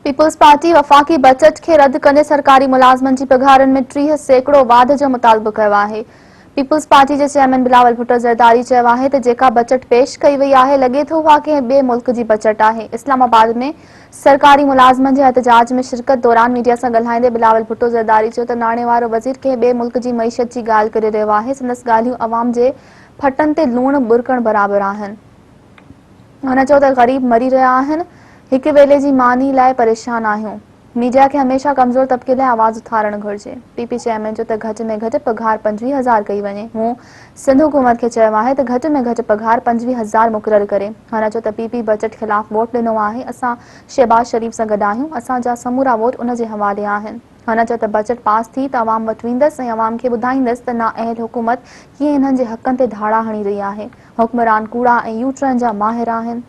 Peoples party وفاقي budget کي رد ڪندي سرڪاري ملازمن جي پگهارن ۾ 30% واڌ جو مطالبو ڪيو آهي. پيپلز پارٽي جي چيئرمين بلاول ڀٽو زرداري چيو آهي ته جيڪا بجيٽ پيش ڪئي وئي آهي لڳي ٿو اها ڪنهن ٻئي ملڪ جي بجيٽ آهي. اسلام آباد ۾ سرڪاري ملازمن جي احتجاج ۾ شرڪت دوران ميڊيا سان ڳالهائيندي بلاول ڀٽو زرداري چيو ته ناڻي وارو وزير ڪنهن ٻئي ملڪ جي معيشت جي ڳالهه ڪري رهيو آهي، سندس ڳالهيون عوام جي ڦٽن تي لوڻ ٻرڪڻ برابر آهن. هن چيو ته غريب مري رهيا آهن، هڪ ويلي جي ماني لاء پريشان آهيون، ميڊيا کي هميشه ڪمزور طبقي لاء آواز اٿارڻ گهرجي. پي پي چيئرمين چيو ته گهٽ ۾ گهٽ پگهار 25 هزار ڪئي وڃي، مون سنڌ حڪومت کي چيو آهي ته گهٽ ۾ گهٽ پگهار 25 هزار مقرر ڪري. هن چيو ته پي پي بجيٽ خلاف ووٽ ڏنو آهي، اسان شهباز شريف سان گڏ آهيون، اسان جا سمورا ووٽ ان جي حوالي آهن. هن چيو ته بجيٽ پاس ٿي ته عوام وٽ ويندس ۽ عوام کي ٻڌائيندس ته نااهل حڪومت ڪيئن انهن جي حقن تي ڌاڙا هڻي رهي آهي. حڪمران ڪوڙا ۽ يو ٽرن جا ماهر آهن.